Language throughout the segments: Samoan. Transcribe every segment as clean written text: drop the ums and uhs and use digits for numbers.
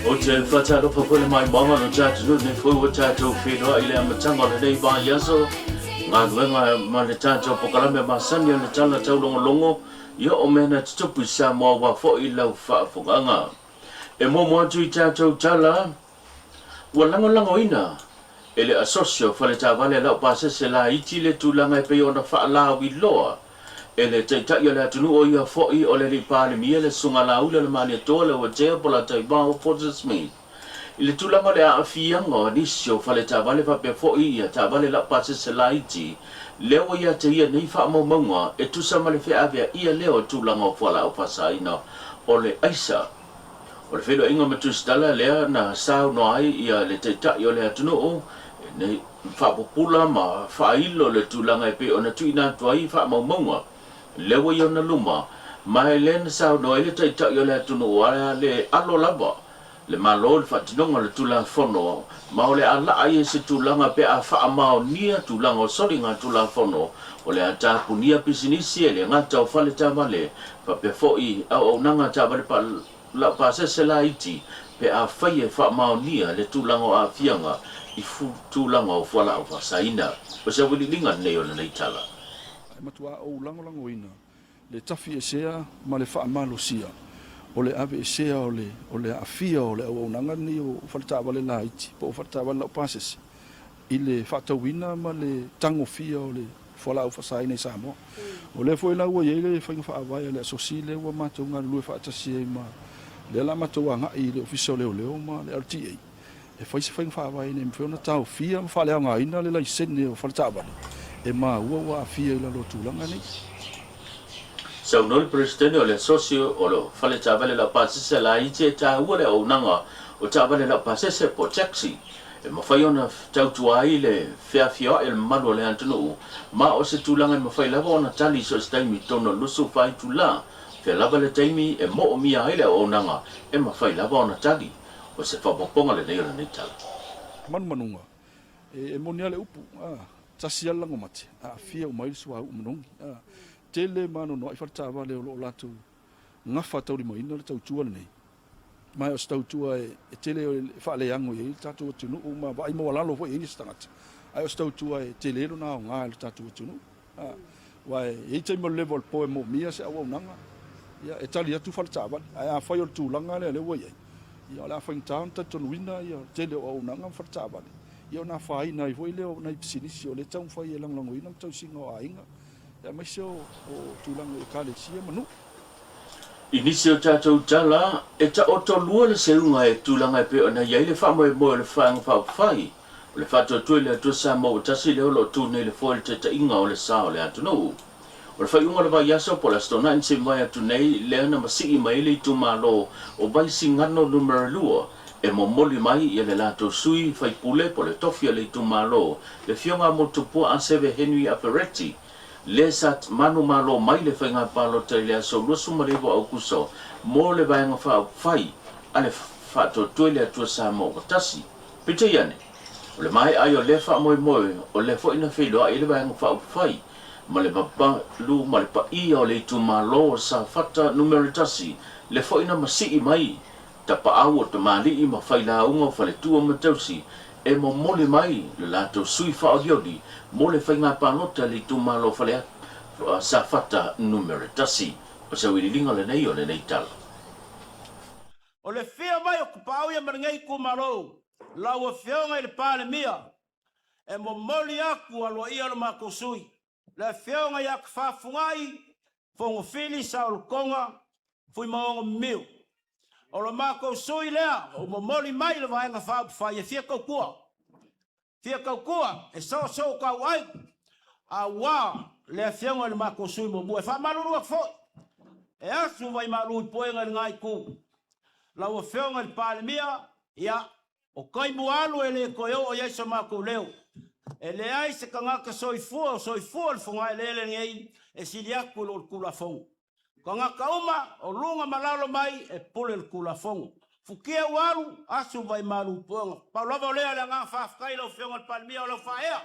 Ou te faatalofa foi le maimoaga o lo tatou nei foi ua tatou feiloai i le amataga o lenei vaiaso, galuega ma le tatou polokalame masani o le Tala Taulogologo, ia o mea na tutupu i Samoa aua foi lau faafofogaaga. E muamua atu i tatou tala, ua lagolagoina e le Asosi o Faletaavale Laupasese Laiti le tulaga e pei ona faalauiloa e le Taitai o le atunuu o ia foi o le Alii Palemia le Susuga Laula le Malietoa Leuatea Polataivao Fosi Smith i le tulaga o le aafiaga o nisi o faletaavale faapea foi ia taavale laupasese laiti lea ua ia te ia nei faamaumauga e tusa ma le feaveaia lea o tulaga o fualaau faasaina o le aisa. O le feiloaiga ma Tusitala lea na saunoa ai ia le Taitai o le atunuu nei faapupula ma faailo le tulaga e pei ona tuuina atu ai faamaumauga lea ua i ona luma, ma e lea na saunoa ai le Taitai o le atunuu a le alo lava le Malo i le faatinoga o le Tulafono, ma o le a laa ia i se tulaga pe a faamaonia tulaga o soliga Tulafono o le a tapunia pisinisi e le gata o faletaavale faapea foi auaunaga taavale laupasese laiti pe afai e faamaonia le tulaga o aafiaga i tulaga o fualaau faasaina. O se auiliiliga lenei o lenei tala. E matua ou lagolagoina le tafiesea ma le faamalosia o le aveesea o le o le aafia o le auaunaga lenei o faletaavale laiti po o faletaavale laupasese i le faatauina ma le tagofia o le fualaau faasaina i Samoa. O lea foi la ua i ai le faiga faavae a le Asosi lea ua matou galulue faatasi ai ma lea la matou agai i le Ofisa o Leoleo ma le LTA e fai se faiga faavae ina ia mafai ona taofia ma faaleaogaina le laisene o faletaavale e maua ua aafia i lalo o tulaga nei. Saunoa le Peresetene o le Asosi o le Fale Taavale Laupasese Laiti e taua le auaunaga o taavale laupasese po o taxi e mafai ona tautua ai le feafioai o le mamalu o le atunuu, ma o se tulaga e mafai lava ona tali i so o se taimi i totonu o le 24 itula. Fea lava le taimi e moomia ai le auaunaga, e mafai lava ona tali. O se faaopoopoga lenei o lenei tala. Manumanuga, e moni lava le upu, a, tasi lava le lagomate, aafia uma ai le suauu manogi. A, tele ma anoanoai faletaavale o lo o latou gafa taulimaina le tautua lenei. Ma o se tautua e tele e faaleago i ai le tatou atunuu ma vaai maualalo foi i ai nisi tagata, ae o se tautua e tele lona aoga i le tatou atunuu. Aua e i ai taimi o le leva o le po e moomia se auaunaga, ia e tali atu faletaavale. Ae afai o le tulaga lea lea ua i ai, ia o le a faigata ona talitonuina le tele o auaunaga ma faletaavale, ia ona afaina ai foi lea o nai pisinisi o lea e taumafai e lagolagoina le tausiga o aiga, aemaise o tulaga i Ekalesia ma nuu. I nisi o tatou tala, e taotolua le seuga e tulaga e pei ona i ai le faamoemoe o le Vaega Faaupufai o le Faatuatua i le Atua Samoa ua tasi lea o lo o tu nei i le foe i le taitaiga o le sa o le atunuu. O le faaiuga o le vaiaso po o le Aso Toonai na seivae atu nei lea na masii mai ai le itumalo o Vaisigano Numera 2 e momoli mai ia le latou sui faipule po o le tofi o le itumalo le Afioga a Motupua Aseve Henry Afereti Le sa manumalo mai le faiga palota i le aso 29 o Aukuso mo le Vaega Faaupufai a le Faatuatua i le Atua Samoa ua tasi. Peitai ane, o le maea ai o lea faamoemoe, o lea foi na feiloai ai le Vaega Faaupufai ma le mamalu ma le paia o le itumalo o Safata Numera 1, lea foi na masii mai tapaau o tamalii ma failauga o faletua ma tausi e momoli mai le latou sui faaolioli mo le faiga palota i le itumalo o Faleata Safata Numera 1. O se auiliiliga lenei o lenei tala. O le fia mai o Tapaau ia ma lenei itumalo, lau Afioga i le Palemia, e momoli atu aloaia lo matou sui, le Afioga ia Tafafunai Fogofili Saolotoga Fuimaono Mimiu. O lo matou sui lea ua momoli mai le Vaega Faaupufai e fia tautua, fia tautua e soosoo tauai aua le Afioga i le matou sui muamua. E faamalulu atu foi, e asu vaimalu i puega i lena itu. Lau Afioga i le Palemia, ia, O taimi ua alu e le toe oo i ai so matou leo. E leai se tagata soifua o soifua i le fogaeleele lenei e sili atu i lo le Tulafono. O tagata uma, o luga ma lalo mai, e pule le Tulafono. Futia ua alu, asu vaimalu puega. Pau lava o lea le agaga faafetai i lau Afioga i le Palemia o lau faaea.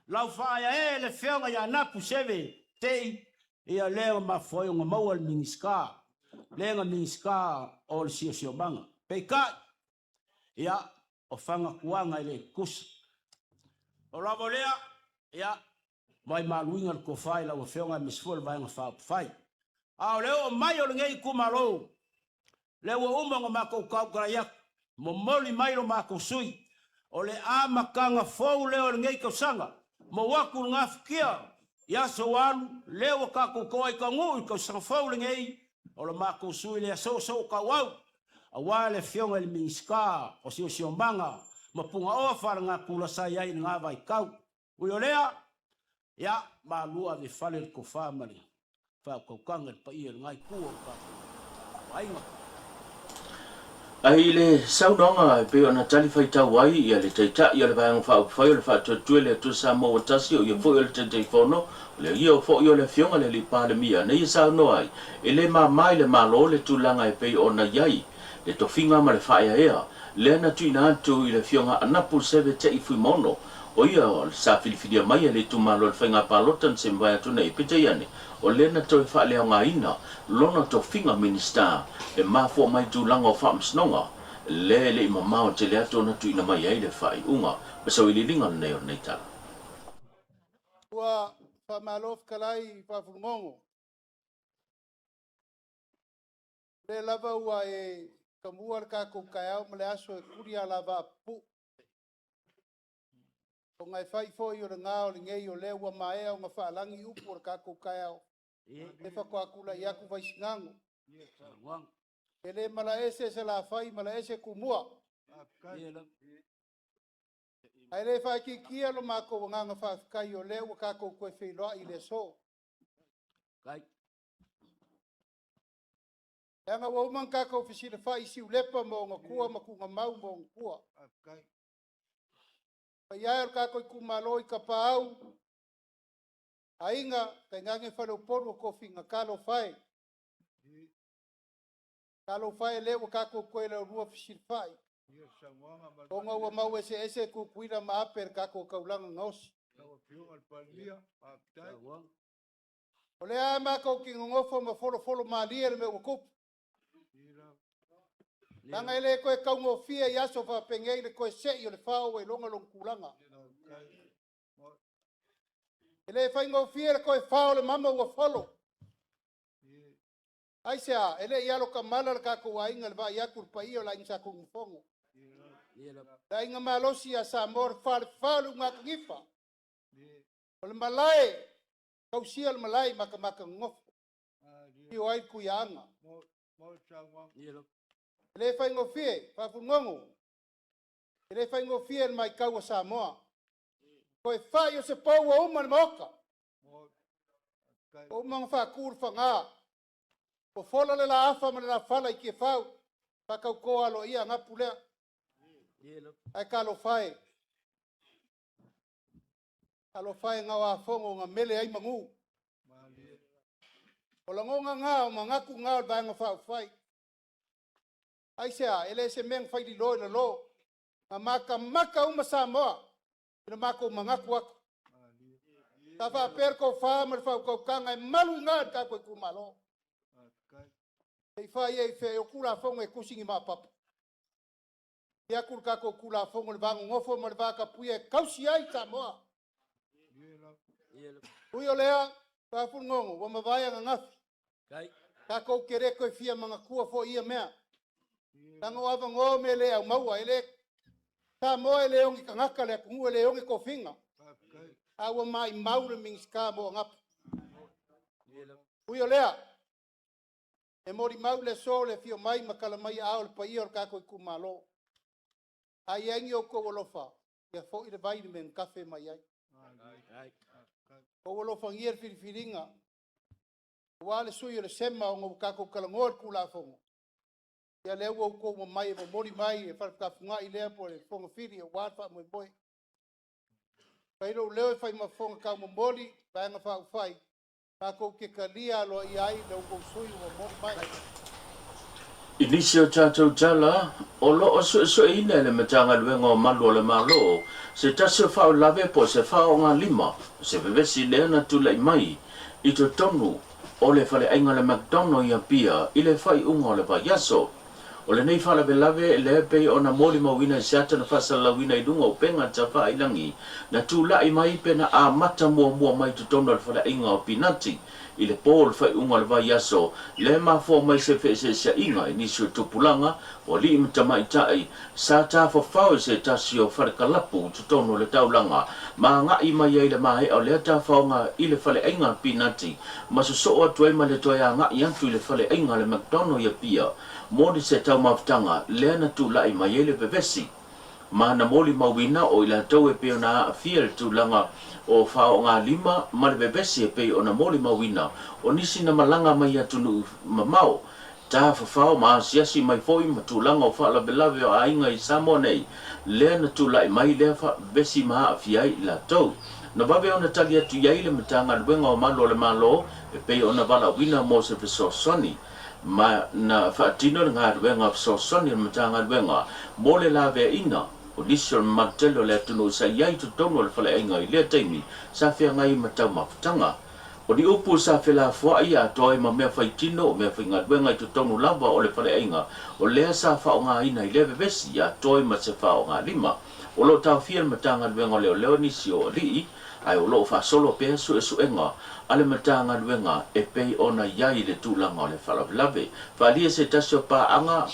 Lau faaea e le Afioga ia Napu Seve Tei, ia lea ua mafua ai ona maua le Minisita, lea na Minisita o le Siosiomaga. Peitai, ia, o fagatuaga e le tutusa. Pau lava o lea, ia, mai maluiga le tofa i lau Afioga aemaise foi o le Vaega Faaupufai. A o le oo mai o lenei itumalo, lea ua uma ona matou tautalai atu, momoli mai lo matou sui, o le amataga fou lea o lenei tausaga, mou atu le gafatia i aso ua alu, lea ua tatou toa i taunuu i le tausaga fou lenei, o lo matou sui lea soosoo tauau, aua le Afioga i le Minisita o Siosiomaga ma Punaoa Faalenatura sa i ai i lena vaitau. Ui o lea, ia, malu ave i fale le tofa ma le faautautaga i le paia i lena itu o le tatou aiga. Ae i le saunoaga e pei ona talifaitau ai ia le Taitai o le Vaega Faaupufai o le Faatuatua i le Atua Samoa ua Tasi, o ia foi o le Taitaifono, o le ia foi o le Afioga i le Alii Palemia, na ia saunoa ai, e le mama i le Malo le tulaga e pei ona i ai le tofiga ma le faaeaea lea na tuuina atu i le Afioga Anapu Seve Te'i Fuimaono, o ia sa filifilia mai e le itumalo i le faiga palota na se mavae atu nei. Peitai ane, o lea na toe faaleaogaina lona tofiga Minisita e mafua mai tulaga o faamasinoga, lea e le i mamao tele atu ona tuuina mai ai le faaiuga. O se auiliiliga lenei o lenei tala. Ua faamalo fetalai i faafulugogo. O lea lava ua e tamua le tatou taeao ma le aso e tuli alavaa pupuu. Ona e fai foi o lena o lenei o lea ua maea ona faalagi upu o le tatou taeao. E faatoa tulai atu Vaisigano. E le malaese Salafai, malaese Tumua. Ae le faaitiitia lo matou agaga faafetai o lea ua tatou toe feiloai i le aso. Leaga ua uma ona tatou fesilafai i Siulepa ma ona tua ma Tuugamau ma ona tua. Paia e o le tatou itumalo i Tapaau, aiga, tainane faleupolu o tofiga, talofa e. Talofa e lea ua tatou toe laulua fesilafai, ona ua mau eseese Tutuila ma Ape i le tatou taulaga gaosi. O lea matou te nonofo ma folofolo malie le mea ua tupu. Leaga e le toe taugofie i aso faapenei le toe sei o le fao ua iloga lona tulaga. E le faigofie le toe fao o le mama ua folo. Aisea, e le i alo tamala le tatou aiga i le vaai atu i le paia o le aiga Sa Tunumafono. Le aiga malosi ia Samoa, le falefa o le ugatanifa. O le malae, tausia le malae i matamata nonofo. Afio ai le Tuiaana. E le faigofie, faafugogo, e le faigofie le maitau a Samoa. Toe fai o se pou ua uma le maota. Ua uma ona faatu le faga. Ua fola le laafa ma le lafala i Tiafau. Faatauto aloaia agapu lea. Ae talofa e. Talofa e gaoafogo na mele ai manu. O lagona na, o manatu na o le Vaega Faaupufai. Aisea, e le se mea na fai lilo i lalo. Na matamata uma Samoa i le matou manatu atu. Sa faapea le tofa ma le faautautaga e malu i ina i le tatou itumalo. Se i fai ai fea o Tulafono e tusi ni maopapa. I atu le tatou Tulafono i le va nonofo ma le va tapuia e tausi ai Samoa. Ui o lea, Faafugogo, ua mavae ananafi. Tatou te le toe fia manatua foi ia mea. Leaga o avanoa o mea le aumaua. E le Samoa e le ogi tagata le atunuu e le ogi tofiga. A ua maimau le Minisita mo Agapu. Ui o lea, e molimau le aso le afio mai ma tala mai aao le paia o le tatou itumalo. A i ai ni outou alofa, ia foi le vai i le mea na tafe mai ai. Ua alofagia le filifiliga, aua le sui o le SEMA ona ua tatou talanoa i le Tulafono. Ia lea ua outou mamai e momoli mai e faletafugai lea po o le Fogafili aua le faamoemoe. Fai lou leo e fai ma fofoga taumomoli, Vaega Faaupufai, matou te talia aloaia ai le outou sui ua momoli mai. I nisi o tatou tala, o lo o suesueina e le Matagaluega o Malu o le Malo se tasi o faalavelave po o se faogalima o se vevesi lea na tulai mai i totonu o le faleaiga o le McDonald i Apia i le faaiuga o le vaiaso. O lenei faalavelave lea e pei ona molimauina i se ata na faasalalauina i luga o upega tafaiilagi, na tulai mai pe na amata muamua mai i totonu o le faleaiga o Pinati i le po o le faaiuga o le vaiaso, lea e mafua mai se feeseeseaiga i nisi o tupulaga, o alii ma tamaitai, sa tafafao i se tasi o falekalapu i totonu o le taulaga, ma agai mai ai le maea o lea tafaoga i le faleaiga a Pinati, ma sosoo atu ai ma le toe agai atu i le faleaiga a le McDonald i Apia, moni se taumafataga lea na tulai mai ai le vevesi. Ma na molimauina o i latou e pei ona aafia i le tulaga o faogalima ma le vevesi e pei ona molimauina o nisi na malaga mai atunuu mamao, tafafao ma asiasi mai foi ma tulaga o faalavelave o aiga i Samoa nei, lea na tulai mai lea vevesi ma aafia ai i latou. Na vave ona tali atu i ai le Matagaluega o Malu o le Malo e pei ona valaauina mo se fesoasoani. Ma na faatino le galuega fesoasoani a le Matagaluega mo le laveaiina o nisi o le mamalu tele o le atunuu sa i ai i totonu o le faleaiga i lea taimi sa feagai ma taumafataga. O ni upu sa felafoai atoa ai ma mea faitino o mea faigaluega i totonu lava o le faleaiga o lea sa faaaogaina i lea vevesi atoa ai ma se faaaogalima. O lo o taofia le Matagaluega o Leoleo nisi o alii ae o lo o faasolo pea suesuega a le Matagaluega e pei ona i ai le tulaga o le faalavelave. Faaalia se tasi o paaga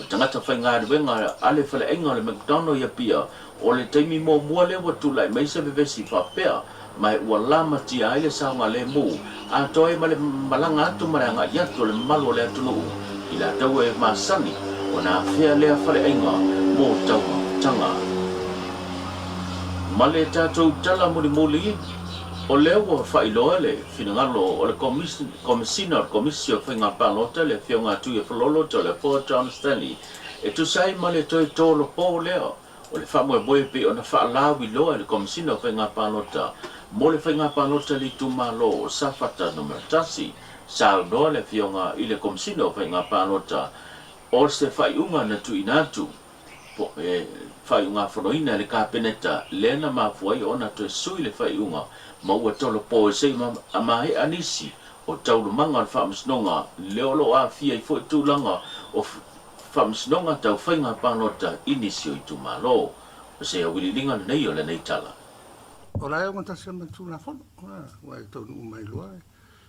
o tagata faigaluega a le faleaiga o le McDonald i Apia, o le taimi muamua lea ua tulai mai se vevesi faapea, ma ua lamatia ai le saogalemu atoa ai ma le malaga atu ma le agai atu o le mamalu o le atunuu i latou e masani ona afea lea faleaiga mo taumafataga. Ma le tatou tala mulimuli, o lea ua faailoa le finagalo o le Komesina o le Komisi o Faiga Palota, le Afioga a Tuiafololo Toleafoa John Stanley, e tusa ai ma le toe tolopo lea o le faamoemoe e pei ona faalauiloa e le Komesina o Faiga Palota mo le Faiga Palota i le Itumalo o Safata Nu.1. Saunoa le Afioga i le Komesina o Faiga Palota o se faaiuga na tuuina atu e faaiugafonoina e le Kapeneta lea na mafua ai ona toe sui le faaiuga ma ua tolopo e se i maea nisi o taualumaga o le Faamasinoga lea o lo o aafia ai foi tulaga o Faamasinoga tau faiga palota i nisi o itumalo. O se auiliiliga lenei o lenei tala. O la e ogatasi lava ma le Tulafono, aua e taunuu mai loa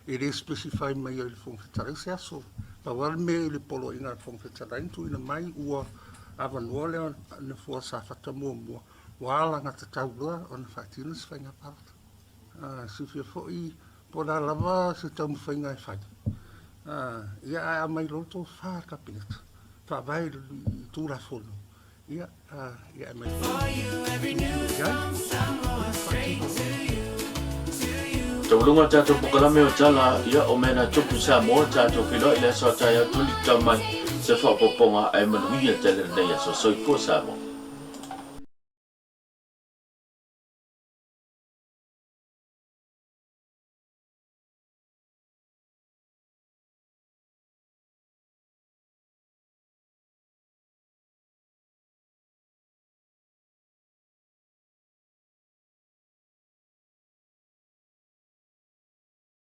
e le specify mai ai le Fofoga Fetalai se aso. Pau lava le mea i le poloaiga a le Fofoga Fetalai na tuuina mai ua avanoa le Nofoa Safata muamua ua alagatatau loa ona faatino se faiga palota. Silafia foi po o le a lava se taumafaiga e fai, ia ae aumai loa le tofa a le Kapeneta, faavae i le Tulafono, ia, ia aumai foi i ai, faatino loa. Taualuga o tatou polokalame o tala ia o mea na tupu i Samoa tatou feiloai i le aso a taeao tuli tatau mai se faaopoopoga ae manuia tele lenei aso. Soifua Samoa.